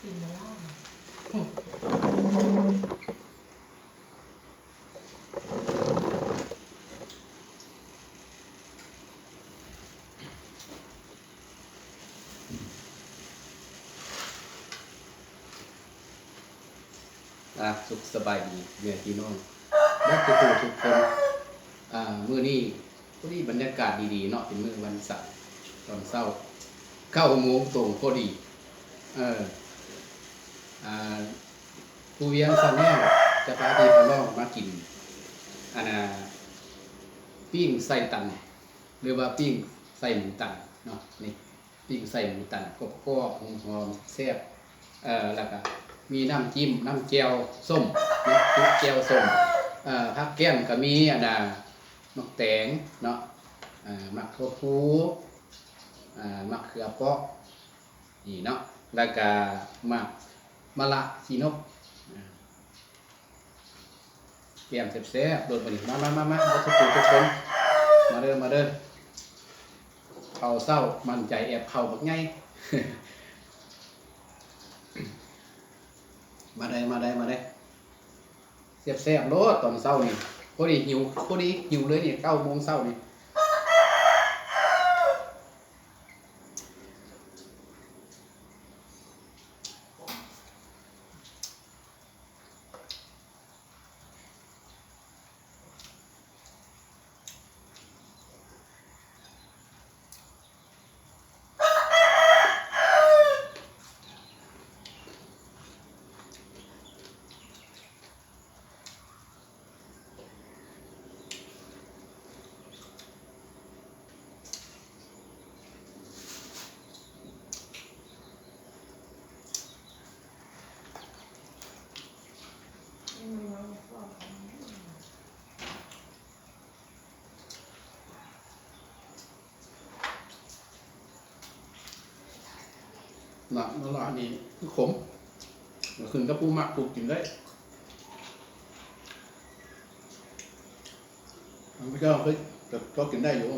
ອ່າ ສຸກສະບາຍດີແມ່ພີ່ນ້ອງເບິດທຸກຜູ້ທຸກຄົນ. ອ່າ ມື້ນີ້ພໍດີບັນຍາກາດດີໆເນາະ ເປັນມື້ວັນເສົາຕອນເຊົ້າ ເກົ້າໂມງຕົງພໍດີ. ເອີ ອ່າ ພູວຽງຊາແນລຈະພາພີ່ພານ້ອງມາກິນ ອັນນ່າ ປີ້ງໄສ້ຕັນ ຫຼືວ່າປີ້ງໄສ້ໝູຕັນເນາະ. ນີ້ ປີ້ງໄສ້ໝູຕັນ ກອບໆ ຫອມໆ ແຊບ. ເອີ ແລ້ວກະມີນ້ຳຈິ້ມ ນ້ຳແຈ່ວສົ້ມເນາະ ແຈ່ວສົ້ມ ເອີ ຜັກແກ້ມກະມີ ອັນນ່າ ໝາກແຕງເນາະ ເອີ ໝາກຖົ່ວພູ ເອີ ໝາກເຂືອເປາະ ນີ້ເນາະ ແລ້ວກະໝາກມະລະຂີ້ນົກ ເອີ ແກ້ມແຊບໆໂລດບັດນີ້. ມາໆໆໆ ເບິດທຸກຜູ້ທຸກຄົນ ມາເດີ ມາເດີ. ເຂົ້າເຊົ້າໝັ້ນໃຈແອບເຂົ້າບັກໃຫຍ່. ມາເດີ ມາເດີ ມາເດີ ແຊບໆໂລດຕອນເຊົ້ານີ້. ພໍດີຫິວ ພໍດີຫິວເລີຍນີ້ ເກົ້າໂມງເຊົ້ານີ້. ນ້ຳມະລະນີ້ຄືຂົມ ຂຶ້ນກັບຜູ້ມັກຜູ້ກິນເລີຍ. ທາງພະເຈົ້າເຄີຍ ກໍ ກໍກິນໄດ້ຢູ່.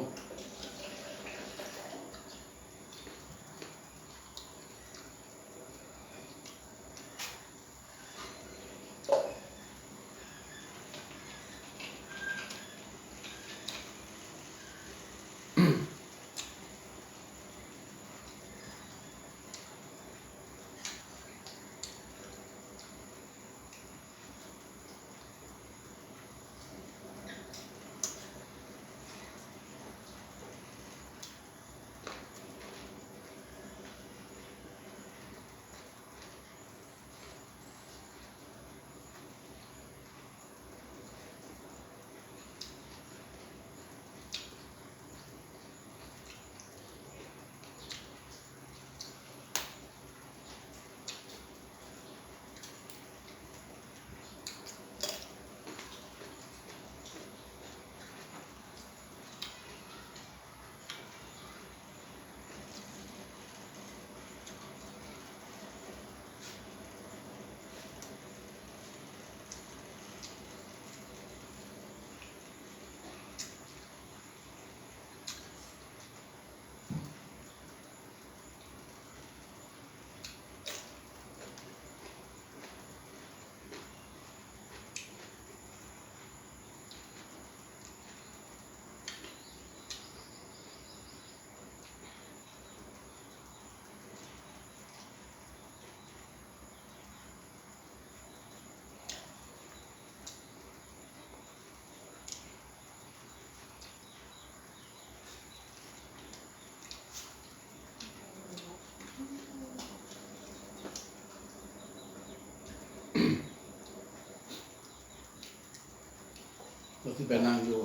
ກໍຊິໄປນັ່ງຢູ່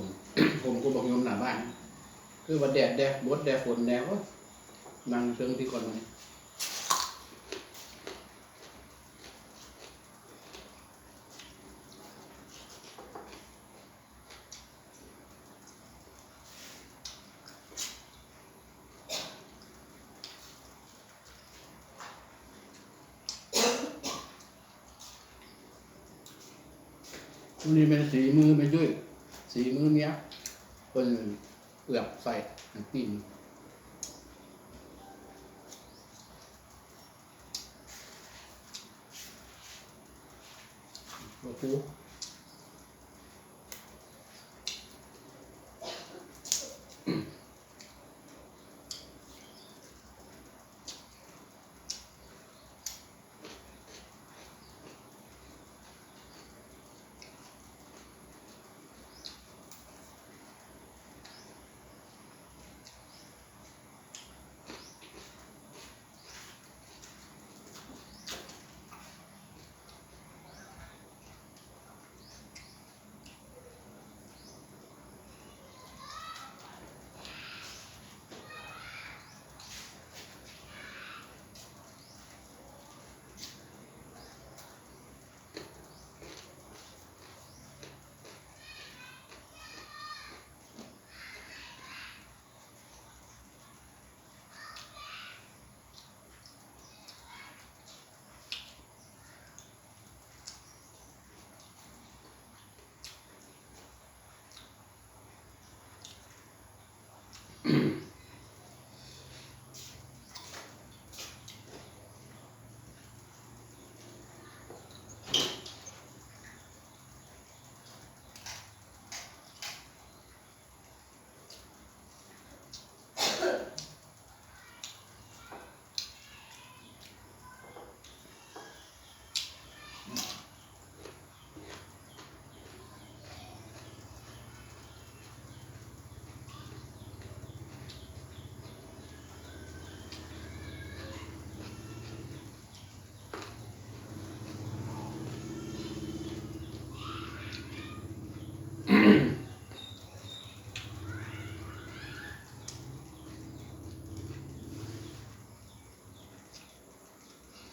ຮົ່ມກົກບັກຍົມໜ້າບ້ານ ຄືວ່າແດດແດ່ ບົດແດ່ ຝົນແດ່ ໂອ້ຍ ນັ່ງເທິງພີ້ກ່ອນມື້ນີ້. ມື້ນີ້ແມ່ນສີມືແມ່ຕຸ້ຍ ສີມືເມຍ ເພິ່ນເອືອບໃສ່ໃຫ້ປີ້ງ. ປູ.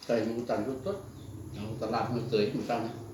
ໃສ່ໝູຕັນສົດໆ ເອົາຕະຫຼາດມາເຕີຍໝູຕັນ. ອ